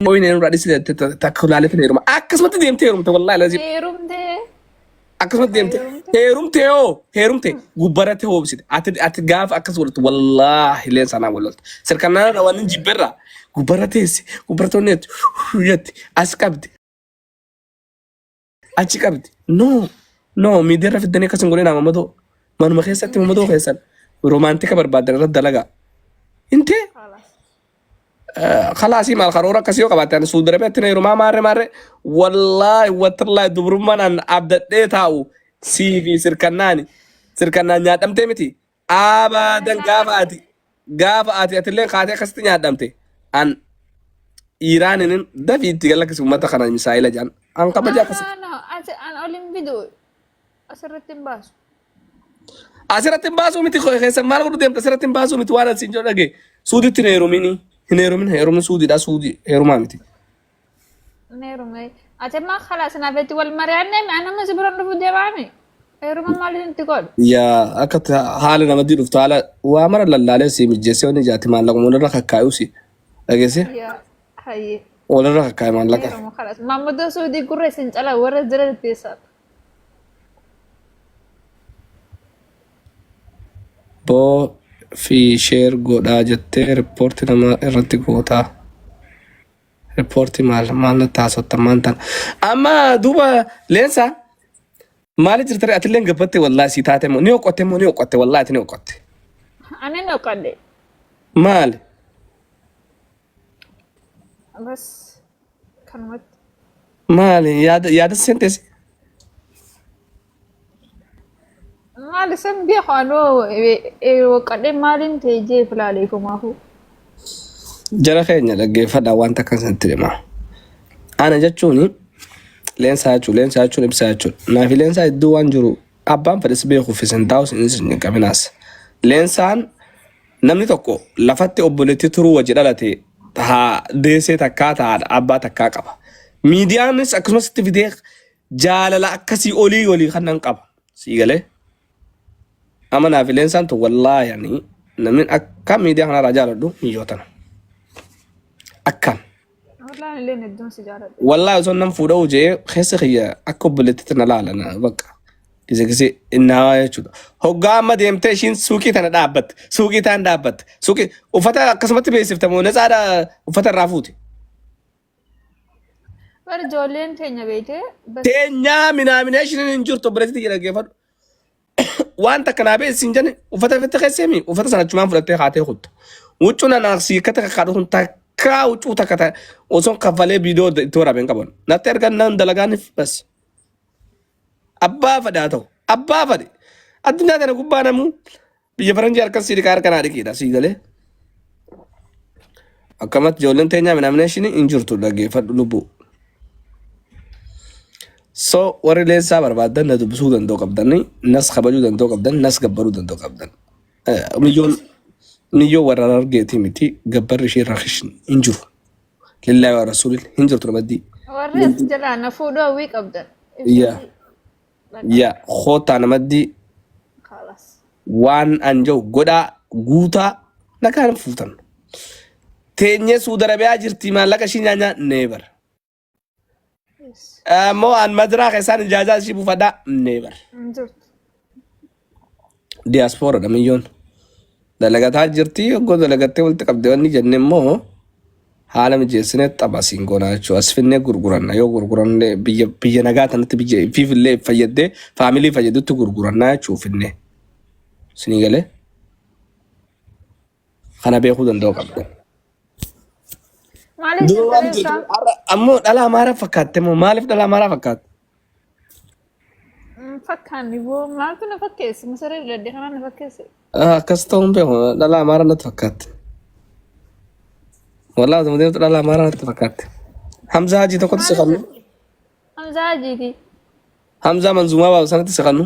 Ooyinee nurraa dhiisite takka laaleetiin heeruma. Akkasumatti deemtee heerumte wallaahi lazim. Heerumtee. Akkasumatti deemte Heerumte. heerumte hoo heerumte gubbarratti hoobsite. Ati gaafa akkas godhatu wallaahi leen sanaa wal lolta. Sirkannaan waan hin jibberraa gubbarra teesse gubbarra tonneetti jetti as qabdi achi qabdi. No no miidiyaarra fiddanii akkas hin godhinaa mamadoo. Manuma keessatti mamadoo keessan romaantika barbaadan irratti dalagaa. Intee Khalas. Kalaasii maal karoora akkasii yoo qabaatte ani Suudi Arabiyaatti na heerumaa maarre maarre wallaahi watallaahi dubrummaan an abdadhee taa'u sii fi sirkannaani sirkannaan nyaadhamtee miti abadan gaafa ati atillee kaatee akkasitti nyaadhamte an Iiraaninin dafii itti galakkisi uummata kana misaayila jedhan an No, kabaja akkasi no, no. Ati an ol hin fidu. Asirratti hin baasu. Asirratti hin baasuu miti keessan maal godhu deemta asirratti hin baasuu miti waan asiin jedhu dhage suuditti hin heerumini hin heerumin heerumin suudiidha suudii heerumaa miti. Hin heerume. Ati amma khalaas naaf itti wal mari'annee mi anama si bira dhufu deemaami. Heeruma maal itti godhu? Yaa akka haala namatti dhuftu haala waa mara lallaalee si mijjeessee wanni jaati maallaquma walirra kakkaayuu si dhageesse Yaa hayyee. walirra kakkaa'e maallaqa. Heeruma khalaas. Maammadoo suudii gurra isin cala warra jira teessaa. Boo fi sheer godhaa jettee riippoortii nama irratti gootaa. Riippoortii maal maal natti haasofta maal tana. Amma duuba leensaa maali jirtare atillee gabbatte wallaahi sii taate moo ni oqotte moo ni oqotte wallaahi ati ni oqotte. Ani hin oqadhe. Maali? Bas kanumatti. Maali yaada yaada seentesi? Maal isan beeku anoo oqadhe maaliin ta'e jee filaalee kumaafuu. Jara keenya dhaggeeffadhaa wanta akkan isinitti hima. Ana jechuun leensaa jechuun leensaa jechuun ibsaa jechuudha. Naafi leensaa iddoo waan jiru abbaan fedhes beekuuf isin taa'us isin hin qabinaas. Leensaan Namni tokko lafatti obboleettii turuu wajji dhalate haa deessee takkaa ta haadha abbaa takkaa qaba. Miidiyaanis akkasumas itti fidee jaalala akkasii olii olii kanan qaba. Sii galee? Amma naaf Leensaan tun wallaahi ani namni akka miidiyaa kanarraa jaaladhu miyyoo tana. Akkaan. Wallaan illee hedduun si jaaladha. Wallaahi osoo nan fuudha'u jee keessa kiyya akka obboleettitti na laala na bakka. Gise gise innaawaa jechuudha. Hoggaa amma deemtee ishiin suuqii tana dhaabbatte suuqii taan dhaabbatte suuqii uffata akkasumatti beeksifta moo natsaadha uffata irraa fuute. Bar ijoolleen teenya beeytee bas Teenyaa minaaminaa hin jirtu obboleettitti jedha dhaggeeffadhu. Waan takka naa beeksi hin jenne uffata fitte keesseemi uffata sana achumaan fudhattee kaatee kutta. Huccuu na naaqsii akka takka kaadhu kun takkaa huccuu takka ta osoo kaffalee viidiyoo itti waraabee hin qaban. Natti ergan nan dalagaaniif bas. Abbaa fedhe haa ta'u. Abbaa fedhe. Addunyaa kana gubbaa namuu biyya faranjii harka sii dhiqaa harka naa dhiqiidha sii galee. Akkamatti ijoolleen teenyaa minaaminashinii hin jirtu dhaggeeffadhu lubbuu. So warri leensaa barbaaddan na dubbisuu danda'u qabdan, nas kabajuu danda'u qabdan, nas gabbaruu danda'u qabdan. Miyyoon miyyoo warra argeetii miti gabbarri ishee rakish hin jiru. Lillaahi wa rasuulil hin jirtu namaddii. Warri as jalaa na fuudhuu hawwii qabdan. Yaa yaa kootaa namaddii Khalas. waan an jiru godhaa guutaa nagaan fuutan. Teenyee Suudi Arabiyaa jirti maallaqa ishii nyaanyaa neebar. Yes. Ammoo an madiraa keessaan ijaazaa ishii buufadhaa neebar. Hin jirtu. Diyaaspooradha miyyoon. Dalagataa jirti yogguu dalagattee walitti qabde wanni jenne immoo haala mijeessinee tapha siin goonaa jechuudha. As finnee gurguranna yoo gurguranne biyya biyya nagaa tanatti biyya ifiifillee fayyadee faamilii fayyadutti gurgurannaa jechuudha finnee. Sinii galee kana beekuu danda'u qabda. Maaliif Duuba waan sirreessaa? jirtu har'a ammoo dhala amaaraa fakkaatte moo maaliif dhala amaaraa fakkaatte? Hin fakkaanne boo maaltu na fakkeesse? Masaree dadde kanaan na fakkeesse. Ah, Akkas ta'uun beeku dhala amaaraa natti fakkaatte. Wallaahi osuma deemtu dhala amaaraa natti fakkaatte. Hamzaa Hajii tokkotti si kannu. Hamzaa Hajiiti. Hamzaa Manzuumaa baasu sanatti si kannu.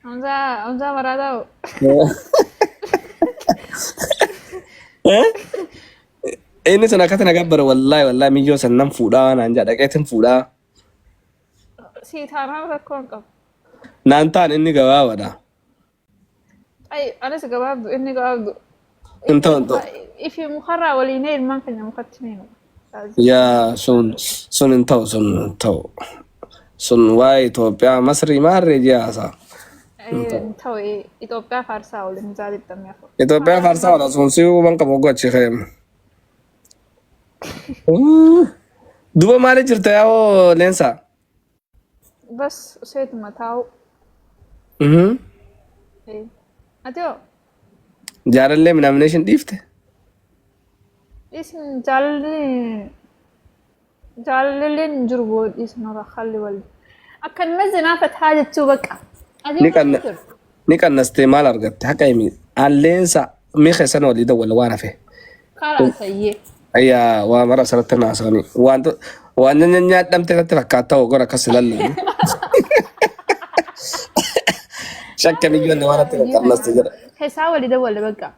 Hamzaa Hamzaa maraataa hoo? Eh? Inni sun akkatti na gabbara wallaahi wallaahi miyyoo san nan fuudhaa naan jedha dhaqeetin fuudhaa. Sii taanaan rakkoo hin qabu. Naan taan inni gabaabaadha. Ay, anis gabaabdu inni gabaabdu. Hin ta'u hin ta'u. Ifi mukarraa waliin ilmaan keenya mukatti ni himu. Yaa sun sun hin ta'u sun hin ta'u. Sun waa'ee Itoophiyaa Masrii maarree ji'a haasaa. Hin ta'u Itoophiyaa faarsaa waliin isaa 24. Itoophiyaa faarsaa oola sun si huban qabu gochi kee. Duba maali jirta yaa'oo leensaa? Bas seetuma taa'u. Ati hoo? Jaalallee minaamination dhiifte? Isin jaalalli jaalalleen hin jiru boo dhiisnora halli wal. Akkanuma zinaa fataa jechuu baqa. Ati Ni hoo qanna maal jirtu? ni qannastee maal argatte? Haqa himi. Alleensa mee keessan walii dawwala waan hafe. Karaa sayyee. Ayyaa waa mara asirratti naasanii. Waan waan nyaadhamte irratti fakkaata hoo gora akkas ilaallame. Shakkanii ijoollee waan itti qannaste jedha. Keessaa walii dawwala baqa.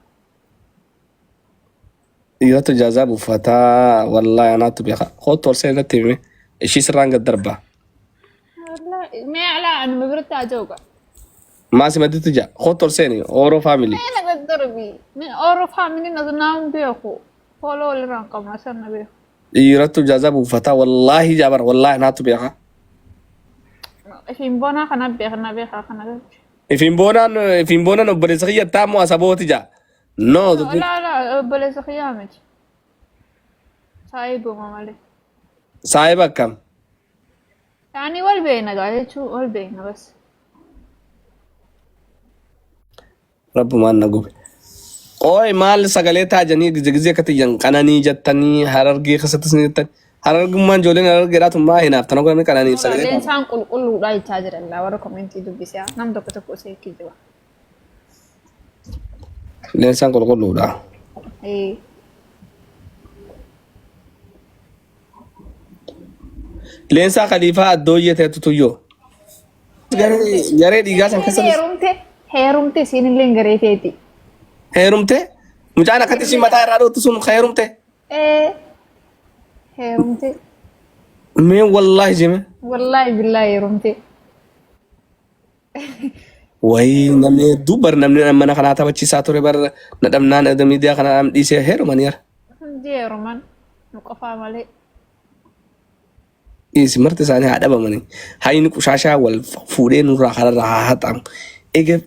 Dhiiratu ijaazaa buufataa wallaahi anaatu beeka. Kootu ol seenatti hime ishii sirraan gad darba. Mee alaa anuma biratti haa jiru gaa. Maa si madditti jaa kootu ol seeni Ooroo faamilii. Mee na gad darbi. Mee Ooroo faamilii na naan beeku. Fooloo walirraa hin qabnu asan na beeku. Dhiiratu ijaazaa buufataa wallaahi jaabar wallaahi anaatu beeka. Ifiin boonaa kana beeka na beekaa kana galche. Ifiin boonaan ifiin boonaan obboleessa kiyya taammoo asabooti jaa. No dubbiin Laa laa obboleessa kiyyaa miti. Saayibuma malee. saahiba akkam. Yaani wal beekna gaa jechuun wal beekna bas. Rabbumaan na gube. Qooy maal sagalee taajanii gize gizee akka tiyyan qananii jettanii harargee keessattis ni jettan. Harargummaan ijoolleen harargeedhaa tun maa hinaaftan hogganni qananiif sagalee taatan. Leensaan qulqulluudha jechaa jiran laa warra komentii dubbisee nam tokko tokko seekkii jira. Leensaan qulqulluudha. Ee. Leensaa Khaliifaa addooyyee ta'etu tuyyoo. Garee garee dhiigaa san keessa Heerumte heerumte isiin illee garee teeti. heerumte mucaan akkatti ishii mataa irraa dhoottu sun heerumte. Ee heerumte Mee wallaahi jime. wallaahi billaahi heerumte. Wayii namni hedduu bar namni mana kanaa taphachiisaa ture bar na dhabnaan erga miidiyaa kanaa am dhiisee heerumaniira. Hundi heeruman nu qofaa malee. Dhiisi marti isaanii haa dhabamanii. Hayni qushaashaa wal fuudhee nurraa kanarraa haa haxaamu. Egaa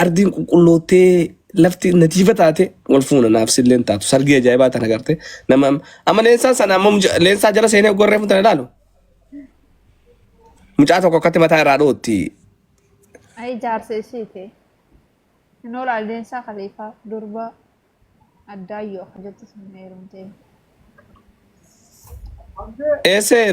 ardiin qulqulloottee lafti natiifa taate wal fuuna naaf silleen taatu. Sargii ajaa'ibaa tana garte. Nama amma leensaan sana amma leensaa jala seenee gorree fuutan ilaalu. Mucaa tokko akkatti mataa irraa dhootti. Ayi jaarsa ishiiti. Hin oola Leensaa Khaliifaa durba Addaayyoo akka jettu sun heerumtee. Eessa heerumte?